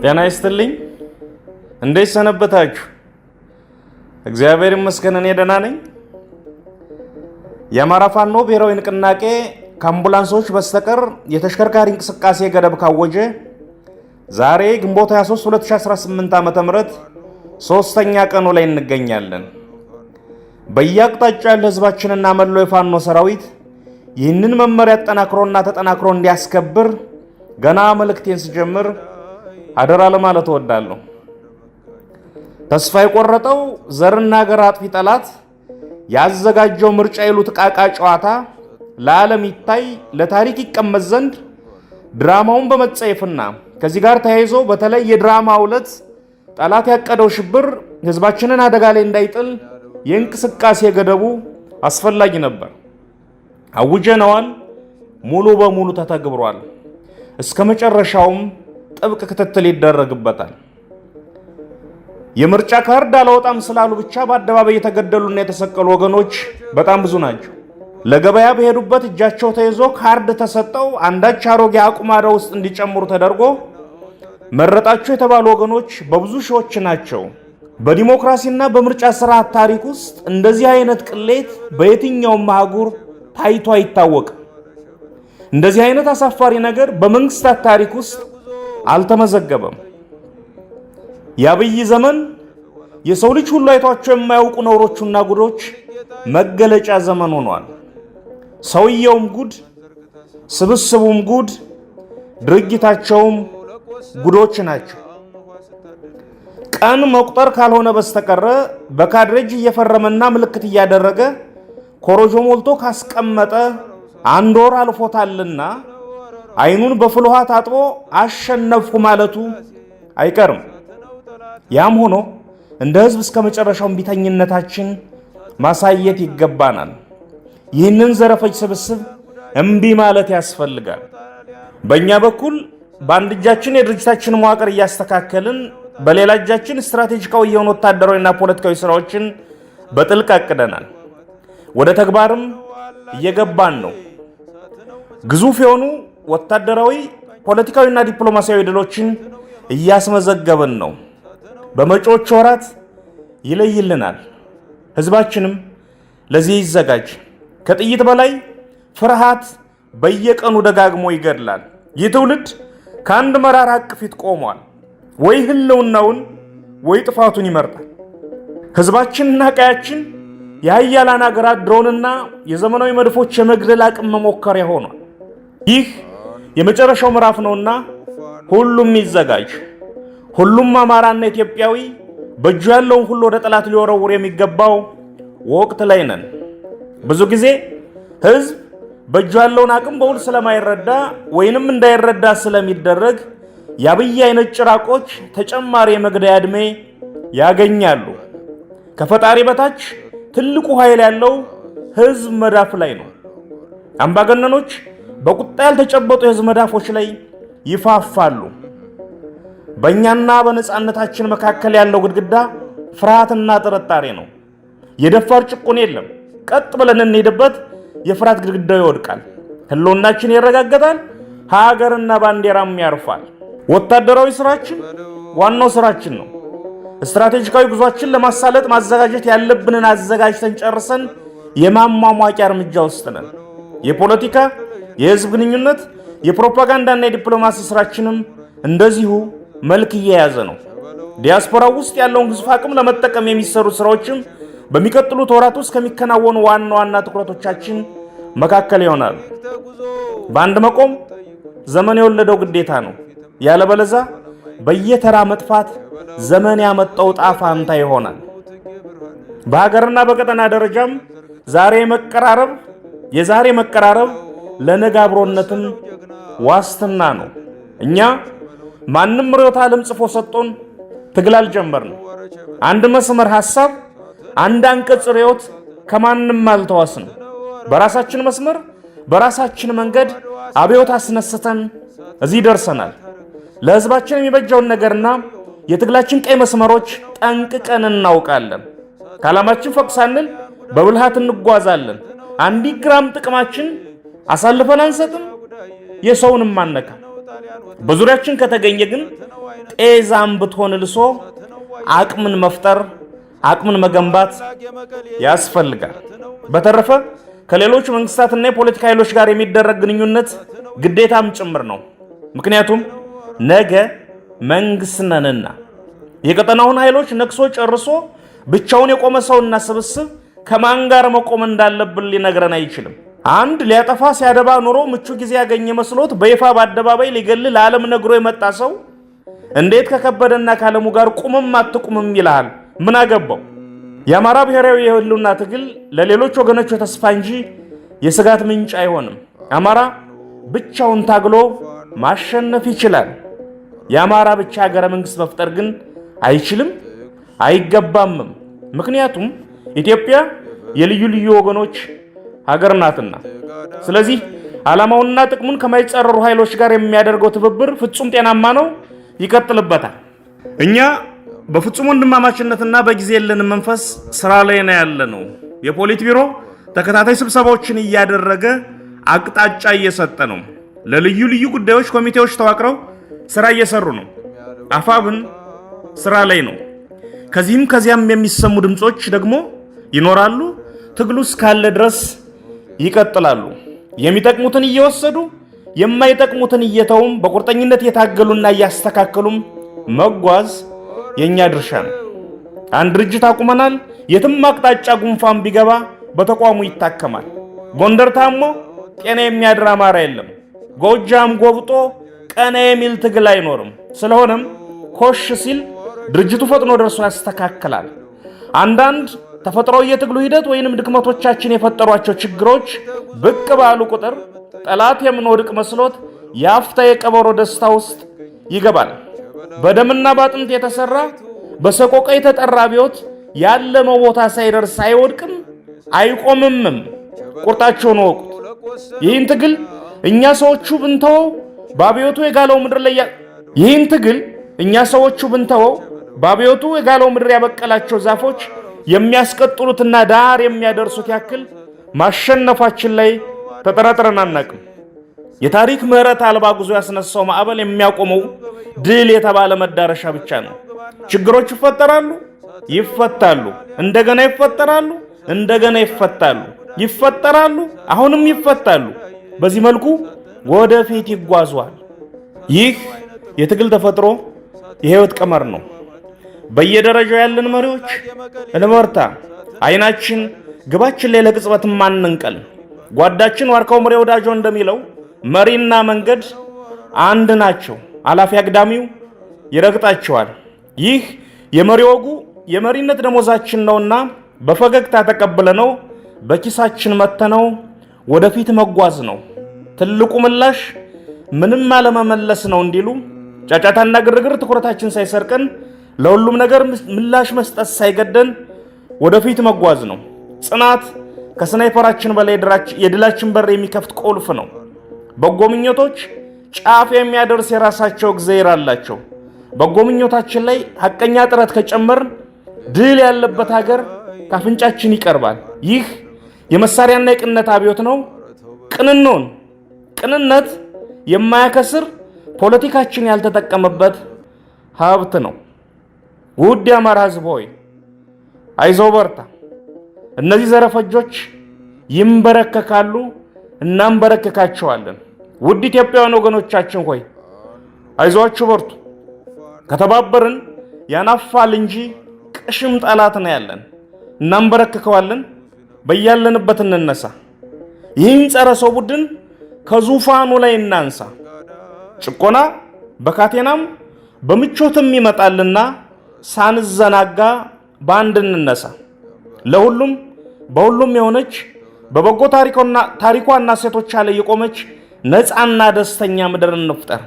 ጤና ይስጥልኝ። እንዴት ሰነበታችሁ? እግዚአብሔር ይመስገን እኔ ደህና ነኝ። የአማራ ፋኖ ብሔራዊ ንቅናቄ ከአምቡላንሶች በስተቀር የተሽከርካሪ እንቅስቃሴ ገደብ ካወጀ ዛሬ ግንቦት 23 2018 ዓ.ም ሶስተኛ ቀኑ ላይ እንገኛለን። በየአቅጣጫው ያለ ህዝባችንና መላው የፋኖ ሰራዊት ይህንን መመሪያ አጠናክሮና ተጠናክሮ እንዲያስከብር ገና መልእክቴን ስጀምር አደራ ለማለት እወዳለሁ። ተስፋ የቆረጠው ዘርና ሀገር አጥፊ ጠላት ያዘጋጀው ምርጫ ይሉት ዕቃቃ ጨዋታ ለዓለም ይታይ ለታሪክ ይቀመጥ ዘንድ ድራማውን በመጸየፍና ከዚህ ጋር ተያይዞ በተለይ የድራማ ዕለት ጠላት ያቀደው ሽብር ህዝባችንን አደጋ ላይ እንዳይጥል የእንቅስቃሴ ገደቡ አስፈላጊ ነበር። አውጀነዋል። ሙሉ በሙሉ ተተግብሯል። እስከ መጨረሻውም ጥብቅ ክትትል ይደረግበታል። የምርጫ ካርድ አላወጣም ስላሉ ብቻ በአደባባይ የተገደሉና የተሰቀሉ ወገኖች በጣም ብዙ ናቸው። ለገበያ በሄዱበት እጃቸው ተይዞ ካርድ ተሰጠው አንዳች አሮጌ አቁማዳ ውስጥ እንዲጨምሩ ተደርጎ መረጣቸው የተባሉ ወገኖች በብዙ ሺዎች ናቸው። በዲሞክራሲና በምርጫ ስርዓት ታሪክ ውስጥ እንደዚህ አይነት ቅሌት በየትኛውም አህጉር ታይቶ አይታወቅም። እንደዚህ አይነት አሳፋሪ ነገር በመንግስታት ታሪክ ውስጥ አልተመዘገበም። የአብይ ዘመን የሰው ልጅ ሁሉ አይቷቸው የማያውቁ ነውሮቹና ጉዶች መገለጫ ዘመን ሆኗል። ሰውየውም ጉድ፣ ስብስቡም ጉድ፣ ድርጊታቸውም ጉዶች ናቸው። ቀን መቁጠር ካልሆነ በስተቀረ በካድሬ እጅ እየፈረመና ምልክት እያደረገ ኮረጆ ሞልቶ ካስቀመጠ አንድ ወር አልፎታልና አይኑን በፍልውሃ ታጥቦ አሸነፍኩ ማለቱ አይቀርም። ያም ሆኖ እንደ ሕዝብ እስከ መጨረሻው እምቢተኝነታችን ማሳየት ይገባናል። ይህንን ዘረፈጅ ስብስብ እምቢ ማለት ያስፈልጋል። በእኛ በኩል በአንድ እጃችን የድርጅታችን መዋቅር እያስተካከልን፣ በሌላ እጃችን ስትራቴጂካዊ የሆኑ ወታደራዊና ፖለቲካዊ ስራዎችን በጥልቅ አቅደናል። ወደ ተግባርም እየገባን ነው። ግዙፍ የሆኑ ወታደራዊ፣ ፖለቲካዊና ዲፕሎማሲያዊ ድሎችን እያስመዘገብን ነው። በመጪዎቹ ወራት ይለይልናል። ህዝባችንም ለዚህ ይዘጋጅ። ከጥይት በላይ ፍርሃት በየቀኑ ደጋግሞ ይገድላል። ይህ ትውልድ ከአንድ መራራ ሐቅ ፊት ቆሟል። ወይ ህልውናውን ወይ ጥፋቱን ይመርጣል። ህዝባችንና ቀያችን የሀያላን ሀገራት ድሮንና የዘመናዊ መድፎች የመግደል አቅም መሞከሪያ ሆኗል። ይህ የመጨረሻው ምዕራፍ ነውና ሁሉም ይዘጋጅ። ሁሉም አማራና ኢትዮጵያዊ በእጁ ያለውን ሁሉ ወደ ጠላት ሊወረውር የሚገባው ወቅት ላይ ነን። ብዙ ጊዜ ህዝብ በእጁ ያለውን አቅም በውል ስለማይረዳ ወይንም እንዳይረዳ ስለሚደረግ የአብይ አይነት ጭራቆች ተጨማሪ የመግደያ ዕድሜ ያገኛሉ። ከፈጣሪ በታች ትልቁ ኃይል ያለው ህዝብ መዳፍ ላይ ነው። አምባገነኖች በቁጣ ያልተጨበጡ የህዝብ መዳፎች ላይ ይፋፋሉ። በእኛና በነፃነታችን መካከል ያለው ግድግዳ ፍርሃትና ጥርጣሬ ነው። የደፋር ጭቁን የለም። ቀጥ ብለን እንሄድበት፣ የፍርሃት ግድግዳው ይወድቃል። ህልውናችን ይረጋገጣል። ሀገርና ባንዲራም ያርፋል። ወታደራዊ ስራችን ዋናው ስራችን ነው። ስትራቴጂካዊ ጉዟችን ለማሳለጥ ማዘጋጀት ያለብንን አዘጋጅተን ጨርሰን የማሟሟቂያ እርምጃ ውስጥ ነን። የፖለቲካ፣ የህዝብ ግንኙነት፣ የፕሮፓጋንዳና የዲፕሎማሲ ስራችንም እንደዚሁ መልክ እየያዘ ነው። ዲያስፖራው ውስጥ ያለውን ግዙፍ አቅም ለመጠቀም የሚሰሩ ስራዎችም በሚቀጥሉት ወራት ውስጥ ከሚከናወኑ ዋና ዋና ትኩረቶቻችን መካከል ይሆናል። በአንድ መቆም ዘመን የወለደው ግዴታ ነው። ያለበለዛ በየተራ መጥፋት ዘመን ያመጣው ጣፋንታ ይሆናል። በሀገርና በቀጠና ደረጃም ዛሬ መቀራረብ የዛሬ መቀራረብ ለነገ አብሮነትም ዋስትና ነው። እኛ ማንም ርዕዮተ ዓለም ጽፎ ሰጥቶን ትግል አልጀመርንም። አንድ መስመር ሐሳብ፣ አንድ አንቀጽ ርዕዮት ከማንም አልተዋስንም። በራሳችን መስመር በራሳችን መንገድ አብዮት አስነስተን እዚህ ደርሰናል። ለሕዝባችን የሚበጃውን ነገርና የትግላችን ቀይ መስመሮች ጠንቅቀን እናውቃለን። ከዓላማችን ፈቅ ሳንል በብልሃት እንጓዛለን። አንዲት ግራም ጥቅማችን አሳልፈን አንሰጥም፣ የሰውንም አነካ። በዙሪያችን ከተገኘ ግን ጤዛም ብትሆን ልሶ አቅምን መፍጠር አቅምን መገንባት ያስፈልጋል። በተረፈ ከሌሎች መንግስታትና የፖለቲካ ኃይሎች ጋር የሚደረግ ግንኙነት ግዴታም ጭምር ነው። ምክንያቱም ነገ መንግስት ነንና የቀጠናውን ኃይሎች ነክሶ ጨርሶ ብቻውን የቆመ ሰውና ስብስብ ከማን ጋር መቆም እንዳለብን ሊነግረን አይችልም። አንድ ሊያጠፋ ሲያደባ ኑሮ ምቹ ጊዜ ያገኘ መስሎት በይፋ በአደባባይ ሊገል ለዓለም ነግሮ የመጣ ሰው እንዴት ከከበደና ከዓለሙ ጋር ቁምም አትቁምም ይልሃል? ምን አገባው? የአማራ ብሔራዊ የህልውና ትግል ለሌሎች ወገኖች የተስፋ እንጂ የስጋት ምንጭ አይሆንም። አማራ ብቻውን ታግሎ ማሸነፍ ይችላል። የአማራ ብቻ ሀገረ መንግስት መፍጠር ግን አይችልም፣ አይገባምም። ምክንያቱም ኢትዮጵያ የልዩ ልዩ ወገኖች ሀገር ናትና። ስለዚህ ዓላማውንና ጥቅሙን ከማይጻረሩ ኃይሎች ጋር የሚያደርገው ትብብር ፍጹም ጤናማ ነው፣ ይቀጥልበታል። እኛ በፍጹም ወንድማማችነትና በጊዜ የለንም መንፈስ ስራ ላይ ነው ያለነው። የፖሊት ቢሮ ተከታታይ ስብሰባዎችን እያደረገ አቅጣጫ እየሰጠ ነው። ለልዩ ልዩ ጉዳዮች ኮሚቴዎች ተዋቅረው ስራ እየሰሩ ነው። አፋብን ስራ ላይ ነው። ከዚህም ከዚያም የሚሰሙ ድምጾች ደግሞ ይኖራሉ። ትግሉ እስካለ ድረስ ይቀጥላሉ። የሚጠቅሙትን እየወሰዱ የማይጠቅሙትን እየተውም በቁርጠኝነት እየታገሉና እያስተካከሉም መጓዝ የእኛ ድርሻ ነው። አንድ ድርጅት አቁመናል። የትም አቅጣጫ ጉንፋን ቢገባ በተቋሙ ይታከማል። ጎንደር ታሞ ጤና የሚያድር አማራ የለም። ጎጃም ጎብጦ ቀና የሚል ትግል አይኖርም። ስለሆነም ኮሽ ሲል ድርጅቱ ፈጥኖ ደርሶ ያስተካክላል። አንዳንድ ተፈጥሯዊ የትግሉ ሂደት ወይንም ድክመቶቻችን የፈጠሯቸው ችግሮች ብቅ ባሉ ቁጥር ጠላት የምንወድቅ መስሎት የአፍታ የቀበሮ ደስታ ውስጥ ይገባል። በደምና ባጥንት የተሰራ በሰቆቃ የተጠራ አብዮት ያለመው ቦታ ሳይደርስ አይወድቅም አይቆምምም። ቁርጣቸውን ወቁት። ይህን ትግል እኛ ሰዎቹ ብንተወው በአብዮቱ የጋለው ምድር ላይ ይህን ትግል እኛ ሰዎቹ ብንተወው በአብዮቱ የጋለው ምድር ያበቀላቸው ዛፎች የሚያስቀጥሉትና ዳር የሚያደርሱት ያክል ማሸነፋችን ላይ ተጠራጥረን አናቅም። የታሪክ ምሕረት አልባ ጉዞ ያስነሳው ማዕበል የሚያቆመው ድል የተባለ መዳረሻ ብቻ ነው። ችግሮች ይፈጠራሉ፣ ይፈታሉ፣ እንደገና ይፈጠራሉ፣ እንደገና ይፈታሉ፣ ይፈጠራሉ፣ አሁንም ይፈታሉ። በዚህ መልኩ ወደፊት ይጓዟል። ይህ የትግል ተፈጥሮ የህይወት ቀመር ነው። በየደረጃው ያለን መሪዎች እንበርታ። አይናችን ግባችን ላይ ለቅጽበት ማንንቀል። ጓዳችን ዋርካው ምሬ ወዳጆ እንደሚለው መሪና መንገድ አንድ ናቸው። አላፊ አግዳሚው ይረግጣቸዋል። ይህ የመሪ ወጉ የመሪነት ደሞዛችን ነውና በፈገግታ ተቀብለነው በኪሳችን መተነው ወደፊት መጓዝ ነው። ትልቁ ምላሽ ምንም አለመመለስ ነው እንዲሉ ጫጫታና ግርግር ትኩረታችን ሳይሰርቀን ለሁሉም ነገር ምላሽ መስጠት ሳይገደን ወደፊት መጓዝ ነው። ጽናት ከስናይፐራችን በላይ የድላችን በር የሚከፍት ቁልፍ ነው። በጎ ምኞቶች ጫፍ የሚያደርስ የራሳቸው እግዜር አላቸው። በጎ ምኞታችን ላይ ሐቀኛ ጥረት ከጨመርን ድል ያለበት ሀገር ካፍንጫችን ይቀርባል። ይህ የመሳሪያና የቅንነት አብዮት ነው። ቅንኖን ቅንነት የማያከስር ፖለቲካችን ያልተጠቀመበት ሀብት ነው። ውድ የአማራ ሕዝብ ሆይ አይዞህ በርታ። እነዚህ ዘረፈጆች ይንበረከካሉ፣ እናንበረከካቸዋለን። ውድ ኢትዮጵያውያን ወገኖቻችን ሆይ አይዟችሁ በርቱ። ከተባበርን ያናፋል እንጂ ቅሽም ጠላት ነው ያለን። እናንበረክከዋለን። በያለንበት እንነሳ። ይህን ጸረ ሰው ቡድን ከዙፋኑ ላይ እናንሳ። ጭቆና በካቴናም በምቾትም ይመጣልና ሳንዘናጋ በአንድ እንነሳ። ለሁሉም በሁሉም የሆነች በበጎ ታሪኳና ሴቶቿ ላይ የቆመች ነፃና ደስተኛ ምድር እንፍጠር።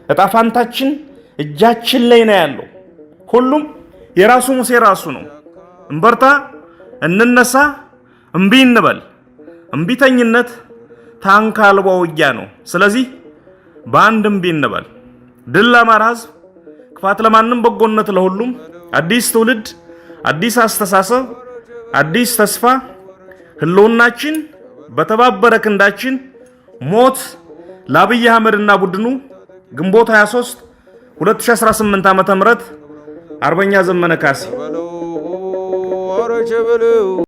እጣ ፋንታችን እጃችን ላይ ነው ያለው። ሁሉም የራሱ ሙሴ ራሱ ነው። እንበርታ፣ እንነሳ፣ እምቢ እንበል። እምቢተኝነት ታንክ አልባ ውጊያ ነው። ስለዚህ በአንድ እምቢ እንበል። ድል ለአማራ ሕዝብ፣ ክፋት ለማንም፣ በጎነት ለሁሉም። አዲስ ትውልድ፣ አዲስ አስተሳሰብ፣ አዲስ ተስፋ። ህልውናችን በተባበረ ክንዳችን። ሞት ለአብይ አህመድና ቡድኑ። ግንቦት 23 2018 ዓ.ም። አርበኛ ዘመነ ካሴ።